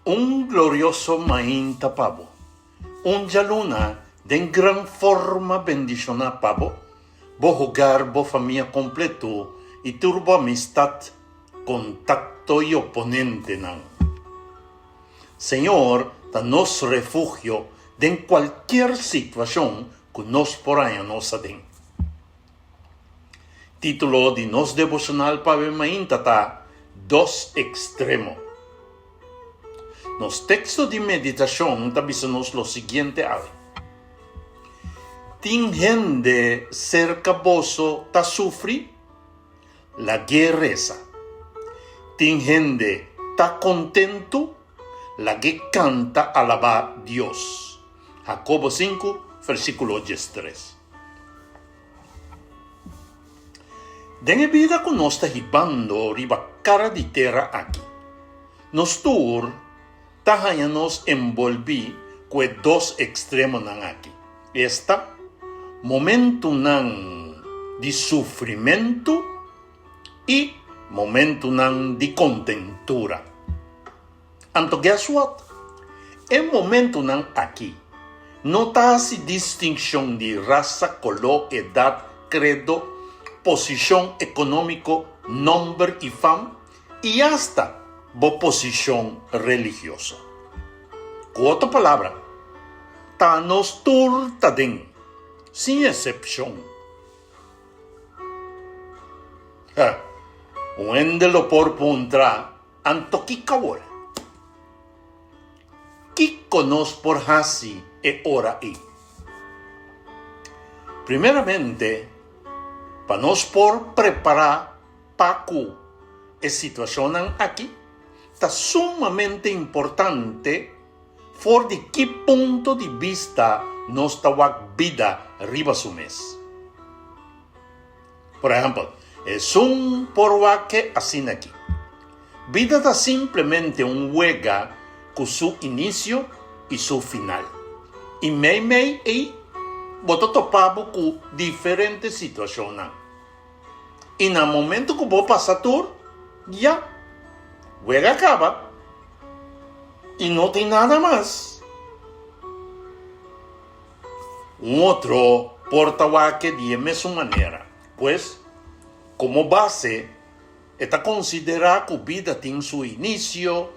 Un glorioso mainta pa bo. Un djaluna den gran forma bendishoná pa bo, bo hogar, bo famia kompleto i tur bo amistat, kontakto i oponentenan. Señor ta nos refugio den kualkier situashon ku nos por haña nos aden. Título di nos devocional pa awe mainta ta Dos Extremo. Nos texto di meditacion ta bisa nos lo siguiente awe, Tin hende cerca boso ta sufri? Lag'é reza. Tin hende ta contentu? Lag'é canta alabá Dios. Jacobo sinku, versículo diestres. Den e bida ku nos ta hibando riba kara di tera aki, nos tur ta haña nos enbolbí ku e dos ekstremonan aki, esta, momentunan di sufrimentu i momentunan di kontentura. Anto guess what? E momentunan aki no ta hasi distinkshon di rasa, koló, edat, kredo, posishon ekonómiko, nòmber i fam, i asta bo posishon religioso. Ku otro palabra, ta nos tur ta den, sin esepshon. Un hende lo por puntra, Anto kiko awor? Kiko nos por hasi e ora ei? Primeramente, pa nos por prepará pa ku e situashonnan aki, ta sumamente importante for di ki punto di bista nos ta wak bida riba su mes. Por ehèmpel, esun por wak ke asina aki, Bida ta simplemente un wega ku su inisio i su final. I meimei ei bo ta topa bo ku diferente situashonnan. I na momentu ku bo pasa tur, ya, wega kaba i no tin nada mas. Un otro por ta wak di e mesun manera. Pues, komo base, e ta konsiderá ku bida tin su inisio,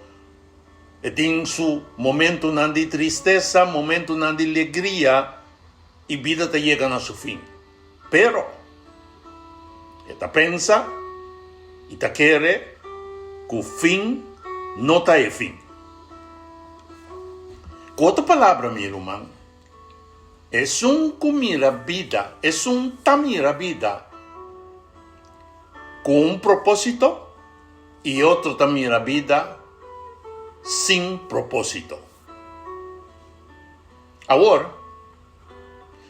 e tin su momentunan di tristesa, momentunan di legria, i bida ta yega na su fin. Pero, e ta pensa i ta kere ku fin no ta e fin. Ku otro palabra, mi ruman, esun ku mira bida, esun ta mira bida ku un propósito i otro ta mira bida sin propósito. Awor,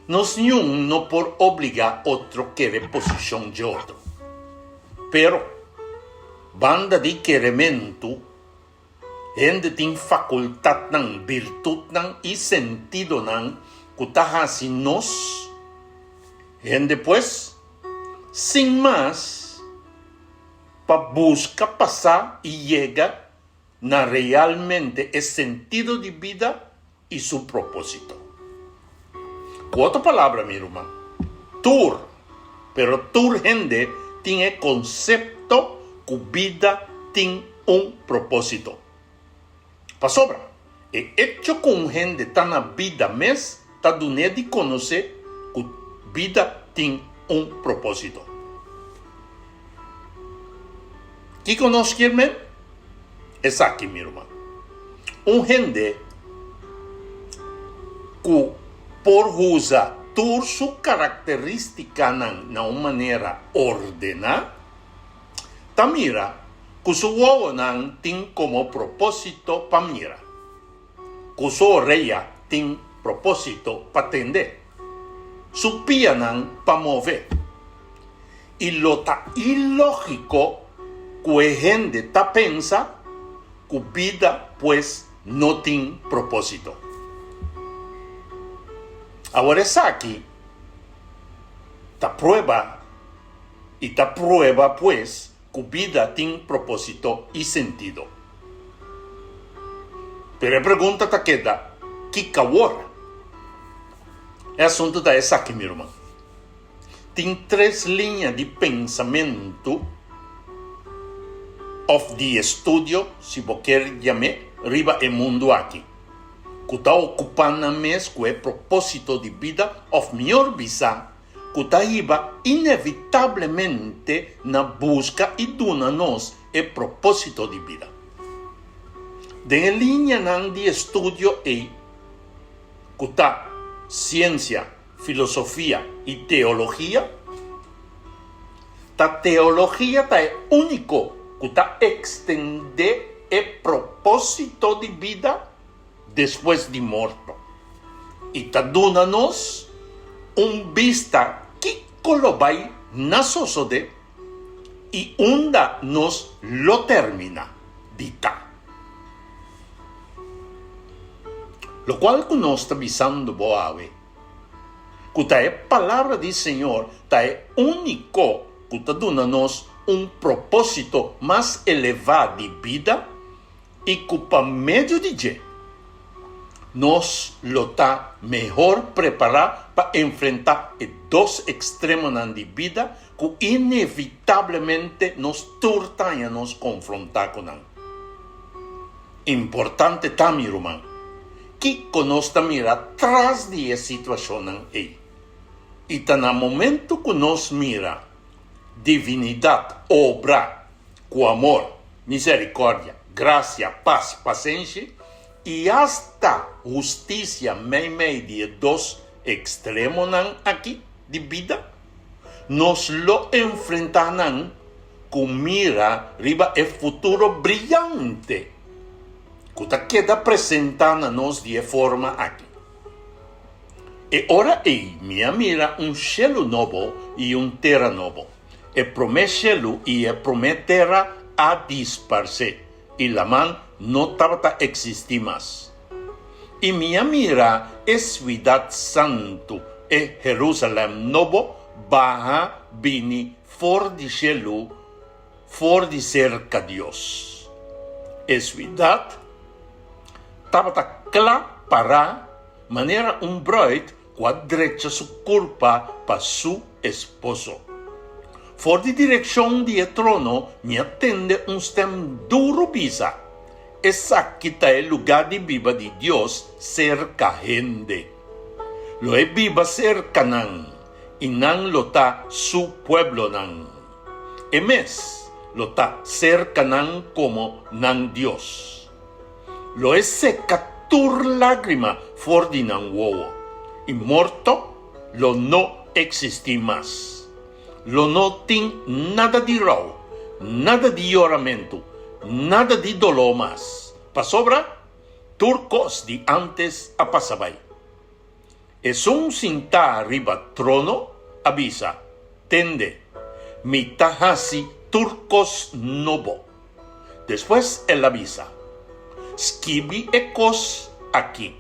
nos niun no por obligá otro kere posishon dje otro. Pero, banda di kerementu, hende tin fakultatnan, birtutnan i sentidonan ku ta hasi nos hende pues, sin mas, pa buska pasá i yega na realmente e sentido di bida i su propósito. Ku otro palabra, mi ruman, tur, pero tur hende tin e konsepto ku bida tin un propósito. Pasobra, e echo ku un hende ta na bida mes ta dun'é di konosé ku bida tin un propósito. Kiko nos kier men? Esaki, mi ruman. Un hende ku por usa tur su karakterístikanan na un manera ordená, ta mira ku su wowonan tin komo propósito pa mira, ku su orea tin propósito pa tende, su pianan pa move. I lo ta ilógiko ku e hende ta pensa ku bida pues no tin propósito. Awor esaki ta prueba i ta prueba pues ku bida tin propósito i sentido. Pero e pregunta ta keda, Kiko awor? E asuntu ta esaki, mi ruman. Tin tres liña di pensamentu òf di estudio, si bo kier yam'é, riba e mundu aki, ku ta okupá nan mes ku e propósito di bida òf mihor bisá, ku ta hiba inevitablemente na buska i duna nos e propósito di bida. Den e liñanan di estudio ei, ku ta siensia, filosofia i teologia, ta teologia ta e úniko ku ta ekstendé e propósito di bida despues di morto i ta duna nos un bista kiko lo bai na sosodé i unda nos lo terminá di ta. Lokual ku nos ta bisando bo awe, ku ta e Palabra di Señor ta e úniko ku ta duna nos un propósito mas elevá di bida, i ku pa medio di dje nos lo ta mehor prepará pa enfrentá e dos ekstremonan di bida ku inevitablemente nos tur ta haña nos konfrontá ku nan. Importante ta, mi ruman, kiko nos ta mira tras di e situashonnan ei. I ta na momentu ku nos mira Divinidat obra ku amor, miserikòrdia, grasia, pas, pasenshi i asta hustisia meimei di e dos ekstremonan aki di bida, nos lo enfrentá nan ku mira riba e futuro briyante ku ta keda presentá na nos di e forma aki. E ora ei mi a mira un shelu nobo i un tera nobo. E promé shelu i e promé tera a disparsé, i laman no tabata eksistí mas. I mi a mira e siudat santu, e Herusalèm nobo, baha bini for di shelu, for di serka Dios. E siudat tabata kla pará manera un brùit ku a drecha su kurpa pa su esposo. For di direkshon di e trono mi a tende un stèm duru bisa, Esaki ta e lugá di biba di Dios serka hende. Lo e biba serka nan, i nan lo ta su pueblonan. E mes lo ta serka nan komo nan Dios. Lo e seka tur lágrima for di nan wowo, i morto lo no eksistí mas. Lo no tin nada di rou, nada di yoramentu, nada di doló mas, pasobra tur kos di ántes a pasa bai. Esun sintá riba trono a bisa, Tende, mi ta hasi tur kos nobo. Despues el a bisa, Skibi e kos aki,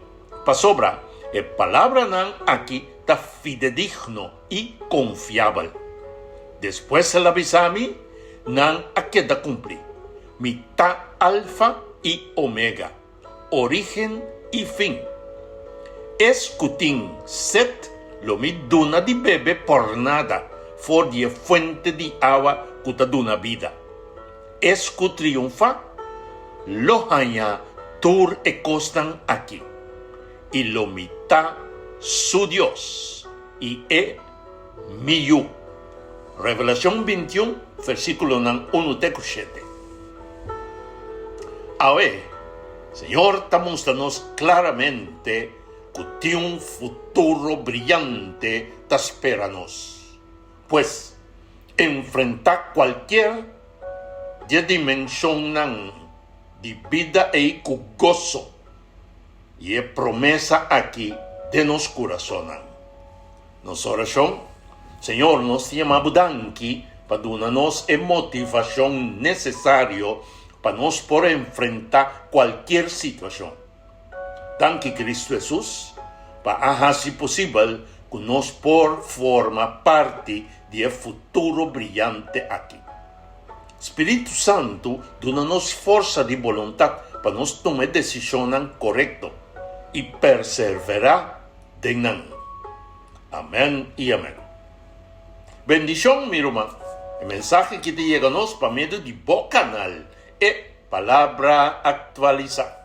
pasobra e palabranan aki ta fidedigno i konfiabel. Despues el a bisa mi, Nan a keda kumplí. Mi ta Alfa i Omega, orígen i fin. Es ku tin set lo mi duna di bebe pòrnada for di e fuente di awa ku ta duna bida. Es ku triunfá lo haña tur e kosnan aki, i lo mi ta su Dios, i e mi yu. Revelashon bintiun, versíkulonan unu te ku shete. Awe, Señor ta mustra nos klaramente ku tin un futuro briyante ta spera nos. Pues, enfrentá kualkier di e dimenshonnan di bida ei ku goso i e promesa aki den nos kurasonnan. Nos orashon, Señor, nos ta yama Bo danki pa duna nos e motivashon nesesario pa nos por enfrentá kualkier situashon. Danki Kristu Hesus pa a hasi posibel ku nos por forma parti di e futuro briyante aki. Spiritu Santu duna nos forsa di boluntat. pa nos tuma e desishonnan korekto i perseverá den nan. Amèn i amèn. Bendishon, mi ruman. E mensahe ki ta yega nos pa medio di bo kanal, E Palabra Aktualisá.